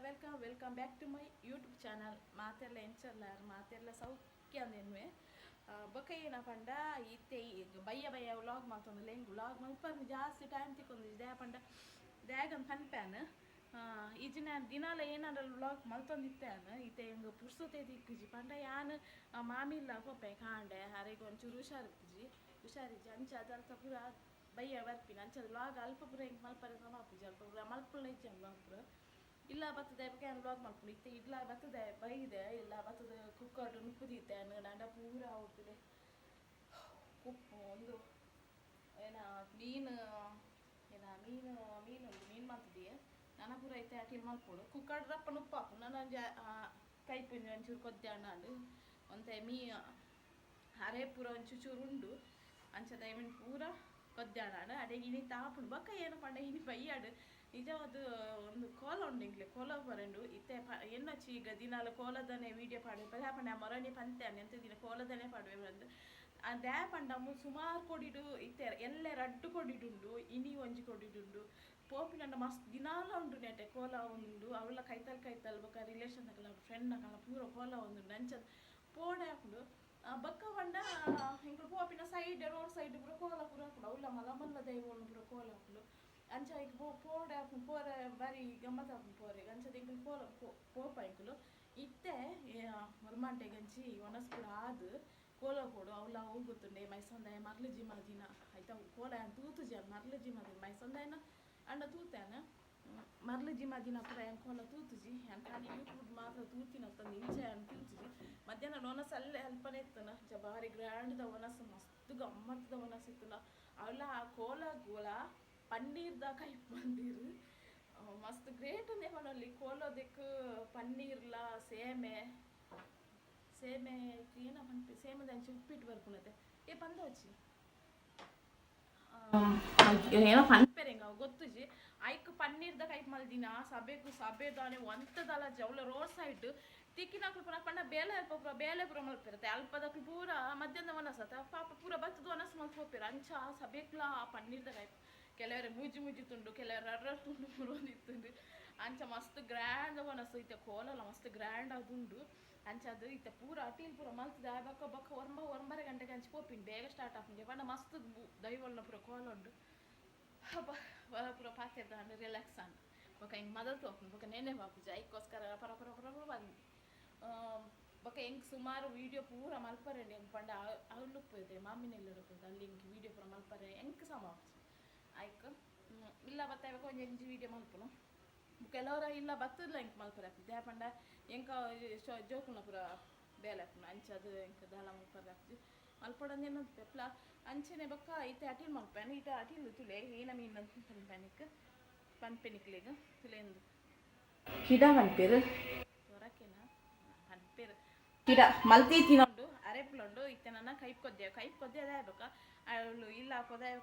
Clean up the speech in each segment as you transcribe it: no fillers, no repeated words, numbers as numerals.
Welcome welcome back to my YouTube channel. ಮಾತೆರ್ಲ ಎಂಚಲ್ಲಾರ್? ಮಾತೆರ್ಲ ಸೌಖ್ಯ ಅಂದೆನ್ವೆ. ಬೊಕ ಏನ ಪಂಡ, ಇತ್ತೆ ಬಯ್ಯ ಬಯ್ಯ ವ್ಲಾಗ್ ಮಲ್ತೊಂದುಲ್ಲೆ. ಎಂಕ್ ವ್ಲಾಗ್ ಮಲ್ಪರೆ ಜಾಸ್ತಿ ಟೈಮ್ ತಿಕ್ಕೊಂದಿಜ್ಜಿ. ದಾಯೆ ಪಂಡ, ದಾಯೆಗಂದ್ ಪನ್ಪೇನ್, ಇಜ್ಜಿಂಡ ಯಾನ್ ದಿನಾಲ ಏನಾಂಡಲ ವ್ಲಾಗ್ ಮಲ್ತೊಂದಿತ್ತೆ ಯಾನ್. ಇತ್ತೆ ಎಂಕ್ ಪುರ್ಸೊತೆ ತಿಕ್ಕುಜಿ. ಪಂಡ ಯಾನ್ ಮಾಮಿಲ್ಲ ಪೋಪೆ ಕಾಂಡೆ. ಅರೆಗ್ ಒಂಚೂರು ಹುಷಾರ್ ಇಪ್ಪುಜಿ, ಹುಷಾರಿಜ್ಜಿ. ಅಂಚ ಅಲ್ತ ಪೂರ ಬಯ್ಯ ಬರ್ಪಿನ. ಅಂಚ ವ್ಲಾಗ್ ಅಲ್ಪ ಪೂರ ಎಂಕ್ ಮಲ್ಪರೆ ಸಮ ಆಪುಜಿ. ಅಲ್ಪ ಪೂರ ಮಲ್ಪುನ ಇಜ್ಜಿ ವ್ಲಾಗ್ ಪೂರ. ಇಲ್ಲ ಬತ್ತುದೆ ಬೊಕ ಯಾನ್ ವ್ಲಾಗ್ ಮಲ್ಪುನು. ಇತ್ತೆ ಇಡ್ಲ ಬತ್ತುದೆ ಬೈದೆ. ಇಲ್ಲ ಬತ್ತುದು ಕುಕ್ಕರ್ಡ್ ನುಪ್ಪು ದೀತೆ ಯಾನ್. ನಾಂಡ ಪೂರ ಆವೊಡ್ತುಲೆ ಉಪ್ಪು ಉಂದು ಏನ ಮೀನು, ಏನ ಮೀನು, ಮೀನು ಉಂಡು, ಮೀನು ಮಲ್ತುದಿಯೆ. ನನ ಪೂರ ಇತ್ತೆ ಅಟಿಲ್ ಮಲ್ಪೊಡು. ಕುಕ್ಕರ್ಡ್ ರಪ್ಪ ನುಪ್ಪು ಆಪುಂಡು. ನನ ಒಂಜಿ ಕೈಪುಂಜಿ ಒಂಚೂರು ಕೊದ್ಯಾಣ ಆಂಡ್. ಒಂತೆ ಮೀ ಅರೆ ಪೂರ ಒಂಚೂರು ಚೂರು ಉಂಡು. ಅಂಚದ ಐಮೆನ್ ಪೂರ ಕೊದ್ಯಾಣ ಆಂಡ್. ಅಡೆಗೆ ಇನಿತ ಆಪುಂಡು. ಬೊಕ ಏನ ಪಂಡ, ಇನಿ ಬಯ್ಯಾಡ್ ನಿಜವಾದ್ ಒಂದು ಕೋಲ ಉಂಡು ಎಂಕ್ಲೆ. ಕೋಲ ಬರಂಡು. ಇತ್ತೆ ಎನ್ನೊಚ್ಚಿ ಈಗ ದಿನಾಲ ಕೋಲದನೆ ವೀಡಿಯೋ ಪಾಡುವೆ ದಾಯೆ ಪಂಡ ಮೊರನಿ ಪಂತೆ ಎಂತ ದಿನ ಕೋಲದನೆ ಪಾಡುವೆ ಪಂದ್. ದಾಯೆ ಪಂಡ ಸುಮಾರು ಕೊಡಿಡು ಇತ್ತೆ ಎಲ್ಲೆ ರಡ್ಡ್ ಕೊಡಿಡುಂಡು, ಇನಿ ಒಂಜಿ ಕೊಡಿಡುಂಡು. ಪೋಪಿನಂಡ ಮಸ್ತ್ ದಿನಾಲ ಉಂಡು ನೆಟೆ ಕೋಲ ಉಂಡು. ಅವೆಲ್ಲ ಕೈತಲ್ ಕೈತಲ್ ಬೊಕ ರಿಲೇಷನ್ ನಕಲ, ಫ್ರೆಂಡ್ ನಕಲ ಪೂರ ಕೋಲ ಉಂಡು. ಅಂಚ ಪೋಡೆ ಆಪುಂಡು. ಬೊಕ್ಕ ಪಂಡ ಎಂಕುಲು ಪೋಪಿನ ಸೈಡ್, ರೋಡ್ ಸೈಡ್ ಪೂರ ಕೋಲ ಪೂರ ಆಪುಂಡು. ಅವುಲ ಮಲ್ಲ ಮಲ್ಲ ದೈವೊಲು ಪೂರ ಕೋಲ ಆಪುಂಡು. ಅಂಚ ಐಕ್ ಪೋಡೆ ಆಪುಂಡು. ಪೋರೆ ಬಾರಿ ಗಮ್ಮತ್ ಆಪುಂಡು ಪೋರೆ. ಅಂಚ ಎಂಕುಲು ಕೋಲ ಪೋಪ ಎಂಕುಲು. ಇತ್ತೆ ಒರ್ಮಾಂಟೆಗಂಚಿ ಒನಸ್ ಪೂರ ಆದ್ ಕೋಲ ಪೋಡು. ಅವುಲ ಅವು ಗೊತ್ತುಂಡೆ ಮೈಸಂದಾಯ ಮರ್ಲು ಜಿಮಾದಿನ ಐತ ಕೋಲ ಯಾನ್ ತೂತುಜಿ. ಮರ್ಲು ಜಿಮಾದಿನ ಮೈಸಂದಾಯನ ಅಂಡ ತೂತೇನ. ಮರ್ಲು ಜಿಮಾದಿನ ಪೂರ ಯಾನ್ ಕೋಲ ತೂತುಜಿ. ಯಾನ್ ಖಾಲಿ ಯೂಟ್ಯೂಬ್ ಮಾತ್ರ ತೂತಿನತ್ತಂದು ಇಂಚ ಯಾನ್ ತೂತುಜಿ. ಮಧ್ಯಾಹ್ನ ಒನಸ್ ಅಲ್ಲೇ ಅಲ್ಪನೆ ಇತ್ತುನ. ಅಂಚ ಬಾರಿ ಗ್ರ್ಯಾಂಡ್ದ ಒನಸ್, ಮಸ್ತ್ ಗಮ್ಮತ್ತದ ಒನಸ್ ಇತ್ತುನ. ಅವುಲ ಆ ಕೋಲ ಗೋಲ ಪನ್ನೀರ್ದ ಕೈಪ್ ಮಂದಿರ್ ಮಸ್ತ್ ಗ್ರೇಟ್ ಅಂದೇ ಪನೊಲಿ. ಕೋಲದಕ್ ಪನ್ನೀರ್ಲ ಸೇಮೆ, ಸೇಮೆ ಏನ ಪನ್ಪಿ, ಸೇಮೆದ ಅಂಚ ಉಪ್ಪಿಟ್ಟು ಬರ್ಪುನತೆ. ಏ ಪಂದೋಚಿ ಏನೋ ಪನ್ಪೆರೆ ಎಂಕ್ ಅವು ಗೊತ್ತುಜಿ. ಐಕ್ ಪನ್ನೀರ್ದ ಕೈಪ್ ಮಲ್ದಿನ. ಸಭೆಕು ಸಭೆ ದಾನೆ ಒಂತದಲ ಜೌಲ ರೋಡ್ ಸೈಡ್ ತಿಕ್ಕಿನಕ್ಲು ಪೂರ ಪಂಡ ಬೇಲೆ ಅಲ್ಪ ಪೂರ ಬೇಲೆ ಪೂರ ಮಲ್ಪೆರತೆ. ಅಲ್ಪದಕ್ಲು ಪೂರ ಮಧ್ಯಾಹ್ನ ಒನಸತ ಪಾಪ ಪೂರ ಬತ್ತುದು ಒನಸ್ ಮಲ್ತ್ ಪೋಪೆರ್. ಅಂಚ ಸಭೆಕ್ಲ ಆ ಪನ್ನೀರ್ದ ಕೈಪ್. ಕೆಲವೆರ್ ಮೂಜಿ ಮೂಜಿ ತುಂಡು, ಕೆಲವೆರ್ ರಡ್ಡ್ ರಡ್ಡ್ ತುಂಡು ಮುರೊಂದಿತ್ತುಂಡು. ಅಂಚ ಮಸ್ತ್ ಗ್ರ್ಯಾಂಡ್ ಒನಸ್. ಇತ್ತೆ ಕೋಲಲ ಮಸ್ತ್ ಗ್ರ್ಯಾಂಡ್ ಆದುಂಡು. ಅಂಚಾದ್ ಇತ್ತೆ ಪೂರ ಅಟಿಲ್ ಪೂರ ಮಲ್ತ್ದ್ ಆಯ್ ಬೊಕ್ಕ ಬೊಕ್ಕ ಒರ್ಂಬ ಒರ್ಂಬರೆ ಗಂಟೆಗೆ ಅಂಚ ಪೋಪಿನಿ. ಬೇಗ ಸ್ಟಾರ್ಟ್ ಆಪುಂಡು ಪಂಡ ಮಸ್ತ್ ದೈವೊಲ್ನ ಪೂರ ಕೋಲ ಉಂಡು. ಅಬ್ಬಾ, ಪೂರ ಪಾತೆರ್ದಾಂಡ್, ರಿಲ್ಯಾಕ್ಸ್ ಆಂಡ್. ಬೊಕ ಎಂಕ್ ಮದತ್ ಪೋಪುಂಡು, ಬೊಕ ನೆನೆಪು ಆಪುಜಿ. ಐಕೋಸ್ಕರ ಪರ ಪರ ಪರ ಪರ ಬಂದ್. ಬೊಕ ಎಂಕ್ ಸುಮಾರು ವೀಡಿಯೋ ಪೂರ ಮಲ್ಪರೆ ಉಂಡು. ಎಂಕ್ ಪಂಡ ಅವ್ಲು ಉಪ್ಪುದೆ, ಮಾಮಿನ ಇಲ್ಲಡ್ ಉಪ್ಪುದೆ. ಅಲ್ಲಿ ಎಂಕ್ ವೀಡಿಯೋ ಪೂರ ಮಲ್ಪರೆ ಎಂಕ್ ಸಮ ಆಪುಜಿ. ಐಕ್ ಇಲ್ಲ ಬತ್ತ ಬೊಕ ಒಂಜಿ ವೀಡಿಯೋ ಮಲ್ಪುನು. ಕೆಲವರ ಇಲ್ಲ ಬತ್ತುದ್ಲ ಎಂಕ್ ಮಲ್ಪರೆ ಆಪುಜಿ. ದಾಯೆ ಪಂಡ ಎಂಕ್ ಜೋಕುಲ್ನ ಪೂರ ಬೇಲೆ ಆಪುಂಡು. ಅಂಚಾದ್ ಎಂಕ್ ದಾಲ ಮಲ್ಪರೆ ಆಪುಜಿ. ಮಲ್ಪೊಡಂದ್ ಎನ್ನೊಂದು ಪ್ಲ ಅಂಚನೆ. ಬೊಕ್ಕ ಇತ್ತೆ ಅಟಿಲ್ ಮಲ್ಪೆನ್. ಇತ್ತೆ ಅಟಿಲ್ ತೂಲೆ, ಏನ ಮೀನ್ ಪನ್ಪೆನಿಕ್ ಪನ್ಪೆನಿಕ್ಲೆಗ್ ತುಲೆಂದು ಕಿಡ ಪನ್ಪೆರ್, ತೊರಕೆನ ಪನ್ಪೆರ್. ಕಿಡ ಮಲ್ತಿ ತಿನೊಂಡು ಅರೆಪ್ಲುಂಡು. ಇತ್ತೆ ನನ್ನ ಕೈಪ್ ಕೊದ್ದೆ, ಕೈಪ್ ಕೊದ್ದೆ ಅದೇ ಬೊಕ್ಕ ಅವಳು ಇಲ್ಲ ಪೊದಾಯ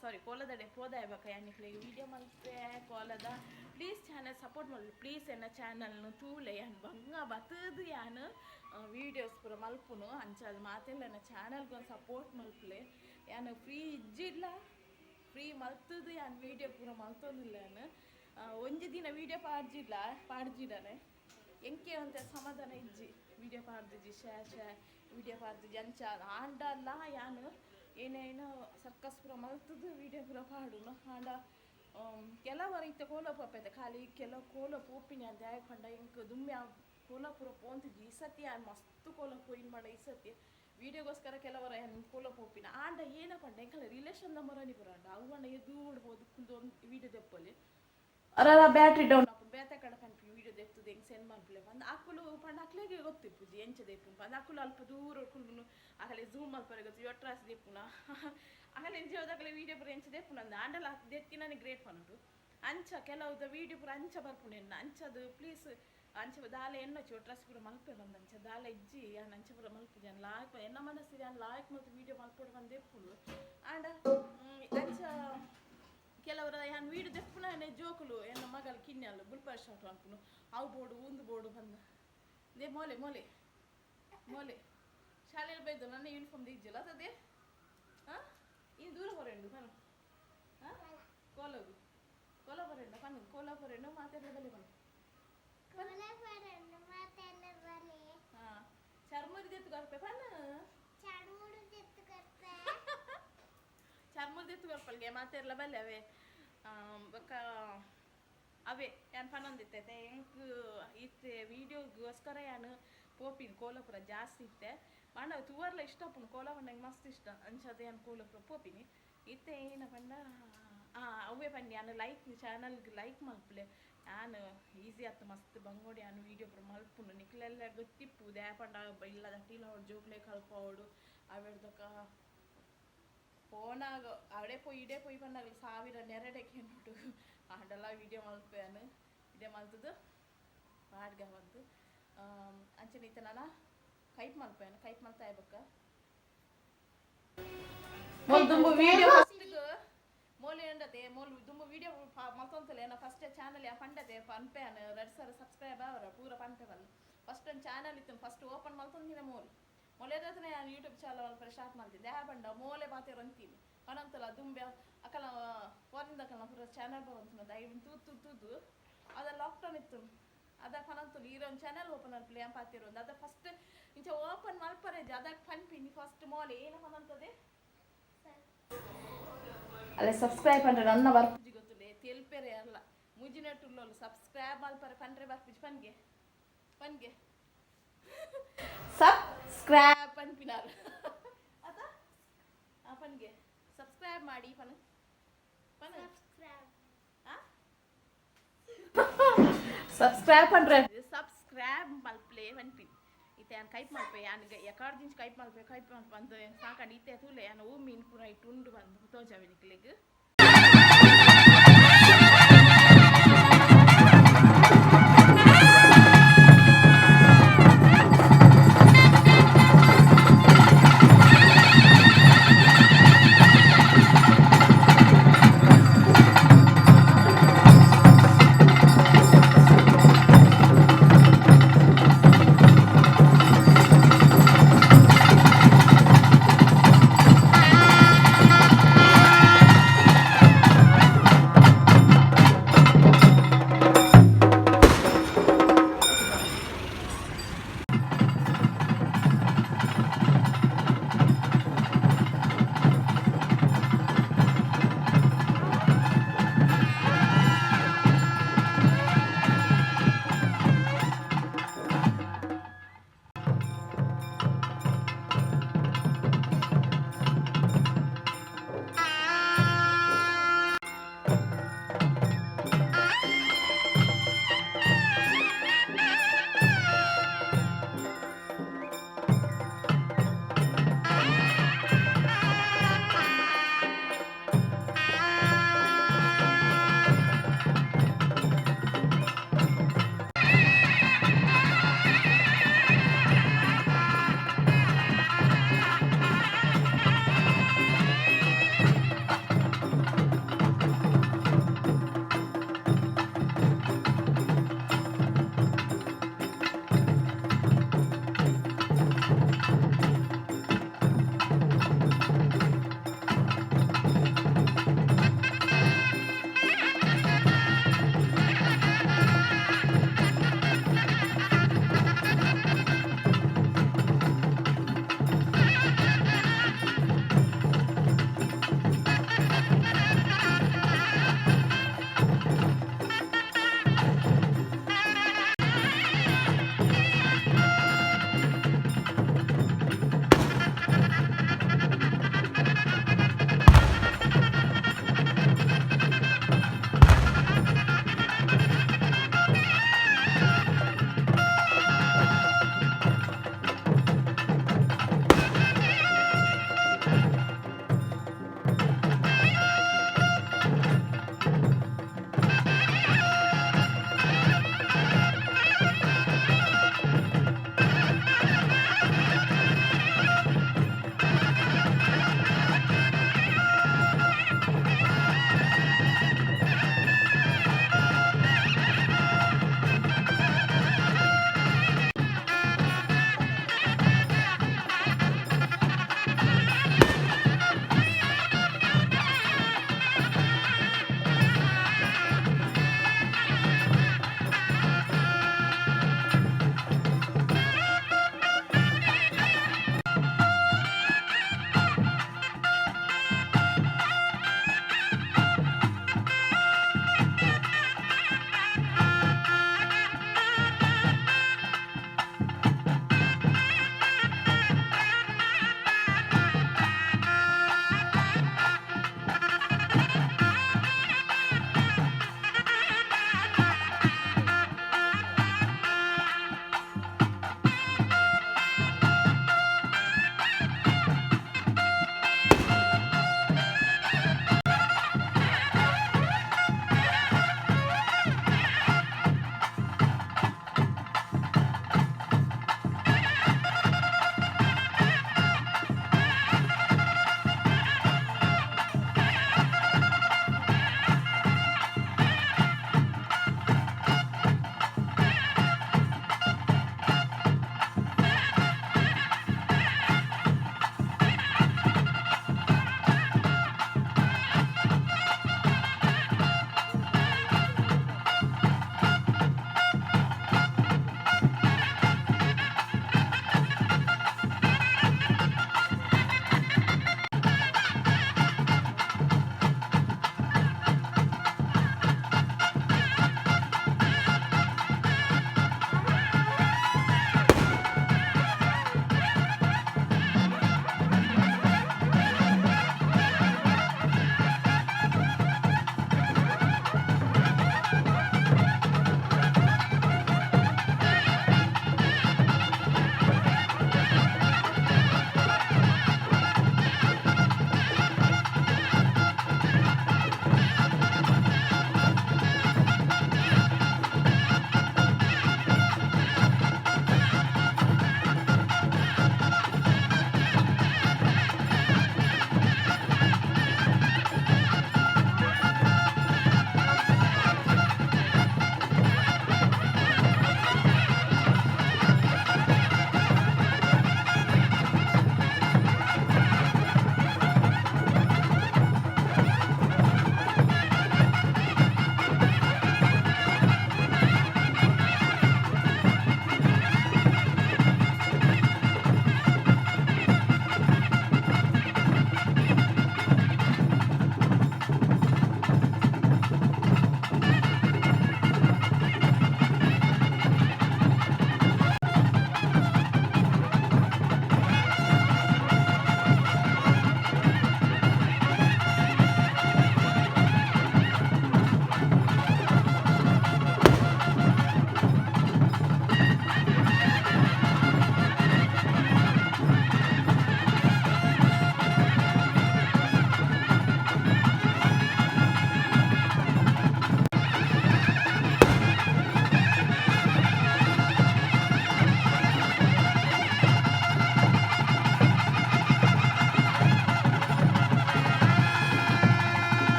ಸಾರಿ ಕೋಲದಡೆ ಪೋದಾಯ ಬೊಕ್ಕ ಯಾನಿಕ್ಲೆಗ್ ವೀಡಿಯೋ ಮಲ್ಪೆ ಕೋಲದ. ಪ್ಲೀಸ್ ಚಾನಲ್ ಸಪೋರ್ಟ್ ಮಲ್ಪು ಪ್ಲೀಸ್. ಎನ್ನ ಚಾನಲ್ನು ತೂಲೆ. ಯಾನ್ ಬಂಗ ಬತ್ತದು ಯಾನ್ ವೀಡಿಯೋಸ್ ಪೂರ ಮಲ್ಪುನು. ಅಂಚಾದ್ ಮಾತೆಲ್ಲ ಎನ್ನ ಚಾನಲ್ಗೆ ಒಂದು ಸಪೋರ್ಟ್ ಮಲ್ಪುಲೆ. ಯಾನ್ ಫ್ರೀ ಇಜ್ಜಿಡ್ಲ ಫ್ರೀ ಮಲ್ತದು ಯಾನ್ ವೀಡಿಯೋ ಪೂರ ಮಲ್ತೊಂದಿಲ್ಲ. ಯಾನ್ ಒಂಜಿ ದಿನ ವೀಡಿಯೋ ಪಾಡ್ಜಿಡ್ಲ ಪಾಡ್ಜಿಡನೆ ಎಂಕೆ ಒಂತೆ ಸಮಾಧಾನ ಇಜ್ಜಿ. ವೀಡಿಯೋ ಪಾಡ್ದಿಜಿ, ಶೇ ಶೇ ವೀಡಿಯೋ ಪಾಡ್ದಿಜಿ ಅಂಚ ಆಂಡಲ ಯಾನ್ ಏನೇನೋ ಸರ್ಕಸ್ ಪೂರ ಮಲ್ತದು ವೀಡಿಯೋ ಪೂರ ಪಾಡುನು. ಆಂಡ ಕೆಲವರ ಇತ್ತೆ ಕೋಲ ಪೋಪೆತೆ ಖಾಲಿ ಕೆಲವು ಕೋಲ ಪೋಪಿನಿ ದಾಯೆ ಪಂಡ ಎಂಕ್ ದುಮ್ಮೆ ಕೋಲ ಪೂರ ಪೋಂತಿಜ್ಜಿ. ಈ ಸತಿ ಯಾನ್ ಮಸ್ತ್ ಕೋಲ ಪೋಯಿನ್ ಪಂಡ ಈ ಸತಿ ವೀಡಿಯೋಗೋಸ್ಕರ ಕೆಲವರ ಯಾನ್ ಕೋಲ ಪೋಪಿನ. ಆಂಡ ಏನ ಪಂಡ, ಎಂಕಲ ರಿಲೇಷನ್ ದ ಮೊರನಿ ಪೂರ ಉಂಡು. ಅವು ಪಂಡ ದೂರ ಪೋದು ಕುಲ್ದು ಒಂದು ವೀಡಿಯೋ ದೆಪ್ಪೊಲಿ. ಅರರ ಬ್ಯಾಟ್ರಿ ಡೌನ್ ಆಪುಂಡು. ಬೇತೆ ಕಡೆ ಪನ್ಪಿ ವೀಡಿಯೋ ದೆತ್ತುದು ಎಂಕ್ ಸೆಂಡ್ ಮಲ್ಪುಲೆ ಪಂದ್. ಅಕುಲು ಪಂಡ ಅಕ್ಲೆಗೆ ಗೊತ್ತಿಪ್ಪುಜಿ ಎಂಚ ದೆಪ್ಪುನು ಪಂದ್. ಅಕುಲು ಅಲ್ಪ ದೂರ ಕುಲ್ಲುನು. ಅಕಲೆ ಝೂಮ್ ಮಲ್ಪರೆ ಗೊತ್ತು, ಒಟ್ರಾಸಿ ದೆಪ್ಪುನ. ಅಕಲೆ ಜೀವದಕಲೆ ವೀಡಿಯೋ ಪೂರ ಎಂಚ ದೆಪ್ಪುನ ಅಂದ್. ಆಂಡಲ ದೆತ್ತಿನನೆ ಗ್ರೇಟ್ ಪನೊಡು. ಅಂಚ ಕೆಲವುದ ವೀಡಿಯೋ ಪೂರ ಅಂಚ ಬರ್ಪುಂಡು ಎನ್ನ. ಅಂಚದು ಪ್ಲೀಸ್ ಅಂಚ ದಾಲ ಎನ್ನೊಚ್ಚಿ, ಒಟ್ರಾಸಿ ಪೂರ ಮಲ್ಪೆ ಬಂದ್. ಅಂಚ ದಾಲ ಇಜ್ಜಿ. ಯಾನ್ ಅಂಚ ಪೂರ ಮಲ್ಪುಜಿ. ಯಾನ್ ಲಾಯ್ಕ್ ಎನ್ನ ಮನಸ್ಸಿಗೆ ಯಾನ್ ಲಾಯ್ಕ್ ಮಲ್ತ್ ವೀಡಿಯೋ ಮಲ್ಪೊಡು ಪಂದ್ ದೆಪ್ಪುಂಡು. ಆಂಡ ಅಂಚ ಕೆಲವರ ಯಾನ್ ವೀಡಿಯೋ ದೆಪ್ಪುನನೆ ಜೋಕುಲು, ಎನ್ನ ಮಗಲ್ ಕಿನ್ಯಲ್ ಬುಲ್ಪರ್ ಶಾಟ್ ಮಲ್ಪುನು. ಅವು ಬೋಡು, ಉಂದು ಬೋಡು ಪಂದ್. They ಮೋಲೆ ಮೋಲೆ ಮೋಲೆ ಶಾಲೆಯಲ್ಲಿ ಬೈದು ನನ್ನ ಯೂನಿಫಾರ್ಮ್ ಇಜ್ಜಲ್ಲ ಅದೇ. ಹಾಂ, ಇನ್ನು ದೂರ ಹೊರೆಂಡು ಪನು. ಹಾಂ, ಕೋಲಗು ಕೋಲ ಬರೆಂಡ ಪನ್ನು, ಕೋಲ ಬರೆಂಡು. ಮಾತೆರ್ಲ ಬಲೆ ಪನ್ನು. ಚರ್ಮುರಿ ದೆತ್ತು ಕೊರ್ಪೆ ಪನ್ನ. ಚರ್ಮುರಿ ದೆತ್ತು ಕೊರ್ಪಲ್ಗೆ ಮಾತೆರ್ಲ ಬಲ್ಲೆ ಅವೇ ಬೊಕ್ಕ ಅವೇ ಯಾನ್ ಪನೊಂದಿತ್ತೆ ಎಂಕ್ ಇತ್ತೆ ವೀಡಿಯೋಗೋಸ್ಕರ ಯಾನ್ ಪೋಪಿನ ಕೋಲಾಪುರ ಜಾಸ್ತಿ ಇತ್ತೆ. ಪಂಡ ತೂವರ್ಲ ಇಷ್ಟ ಆಪುಂಡು ಕೋಲ ಪಂಡ ಎಂಕ್ ಮಸ್ತ್ ಇಷ್ಟ. ಅಂಚಾದ್ ಯಾನ್ ಕೋಲಾಪುರ ಪೋಪಿನಿ ಇತ್ತೆ. ಏನ ಪಂಡ ಅವ್ವೇ ಪನ್ನಿ, ಯಾನ್ ಲೈಕ್ ಚಾನಲ್ಗ್ ಲೈಕ್ ಮಲ್ಪುಲೆ. ಯಾನ್ ಈಸಿ ಆತು ಮಸ್ತ್ ಬಂಗೋಡು ಯಾನ್ ವೀಡಿಯೋ ಪೂರ ಮಲ್ಪುನು. ನಿಕ್ಲೆಲ್ಲ ಗೊತ್ತಿಪ್ಪು ದಾಯೆ ಪಂಡ ಇಲ್ಲದ ಅಟಿಲ್ ಆವೊಡು, ಜೋಕ್ಲೆ ಕಲ್ಪಾವೊಡು, ಅವೆಡ್ದೊಕ ಪೋನಾಗ ಅಡೆ ಪೋಯಿ ಇಡೆ ಪೋಯಿ ಪನ್ನಾಗ ಸಾವಿರ ನೆರಡೆ ಕೇನುಂಡು. ಆಂಡಲ ವೀಡಿಯೋ ಮಲ್ಪುವೆ. ವೀಡಿಯೋ ಮಲ್ತುದು ಪಾಡ್ಗ ಬಂದು ಅಂಚನೆ ಇತ್ತೆ ನನ ಕೈಪ್ ಮಲ್ಪುವೆ. ಕೈಪ್ ಮಲ್ತಾಯ ಬೊಕ್ಕ ಮೋಲ್ ದುಂಬು ವೀಡಿಯೋ ಫಸ್ಟ್ಗ್ ಮೋಲು ಎಂಡತೆ ಮೋಲು ದುಂಬು ವೀಡಿಯೋ ಮಲ್ತೊಂತಲೆ. ಏನ ಫಸ್ಟ್ ಚಾನಲ್ ಯಾ ಪಂಡತೆ ಪನ್ಪೆ ಯಾನ್ 2000 ಸಬ್ಸ್ಕ್ರೈಬ್ ಆವರ ಪೂರ ಪನ್ಪೆ ಬಂದು. ಫಸ್ಟ್ ಒಂದು ಚಾನಲ್ ಇತ್ತು, ಫಸ್ಟ್ ಓಪನ್ ಮಲ್ತೊಂದಿನ ಮೋಲು ಮೊಲೆದತನೆ ಯಾನ್ ಯೂಟ್ಯೂಬ್ ಚಾನಲ್ ಮಲ್ಪರೆ ಸ್ಟಾರ್ಟ್ ಮಲ್ತಿದ್ದೆ. ಯಾ ಪಂಡ ಮೋಲೆ ಪಾತೆರೊಂತೀನಿ ಪನಂತಲ ದುಂಬೆ ಅಕಲ ಫಾರಿನ್ ದಕಲ್ನ ಪೂರ ಚಾನಲ್ ಬರೋಂತುನ ಐನ್ ತೂತು ತೂದು ಅದ ಲಾಕ್ಡೌನ್ ಇತ್ತು. ಅದ ಪನಂತುಲು ಈರ ಒಂದು ಚಾನಲ್ ಓಪನ್ ಮಲ್ಪಲೆ ಯಾನ್ ಪಾತೆರೊಂದು. ಅದ ಫಸ್ಟ್ ಇಂಚ ಓಪನ್ ಮಲ್ಪರೆ ಅದಾಗ ಪನ್ಪಿನಿ ಫಸ್ಟ್ ಮೋಲೆ ಏನ ಪನಂತದೆ ಅಲ್ಲೇ ಸಬ್ಸ್ಕ್ರೈಬ್ ಪಂಡ್ರೆ ನನ್ನ ಬರ್ಪುಜಿ ಗೊತ್ತುಲೆ ತೆಲ್ಪೆರೆ ಅಲ್ಲ ಮುಜಿನಟ್ಟುಲ್ಲೋಲು ಸಬ್ಸ್ಕ್ರೈಬ್ ಮಲ್ಪರೆ ಪಂಡ್ರೆ ಬರ್ಪುಜಿ. ಪನ್ಗೆ ಪನ್ಗೆ ಸಬ್ಸ್ಕ್ರೈಬ್ ಪನ್ಪಿನಾರು ಅತ ಆ ಪನ್ಗೆ ಸಬ್ಸ್ಕ್ರೈಬ್ ಮಾಡಿ ಪನ್ ಪನ್ ಸಬ್ಸ್ಕ್ರೈಬ್ ಪಂಡ್ರೆ ಸಬ್ಸ್ಕ್ರೈಬ್ ಮಲ್ಪ್ಲೆ ಪನ್ಪಿನಿ. ಇತ್ತೆ ಯಾನ್ ಕೈಪ್ ಮಲ್ಪೆ. ಯಾನ್ ಎಕಾರ್ದಿಂಚ ಕೈಪ್ ಮಲ್ಪೆ ಕೈಪ್ ಮಲ್ಪ ಅಂದ್ ಸಾಕಂಡ್. ಇತ್ತೆ ತೂಲೆ ಯಾನ್ ಓ ಮೀನ್ ಪೂರ ಇಟ್ಟು ಉಂಡು ಬಂದು ತೋಜಾವೆ ನಿಕ್ಲೆಗ್.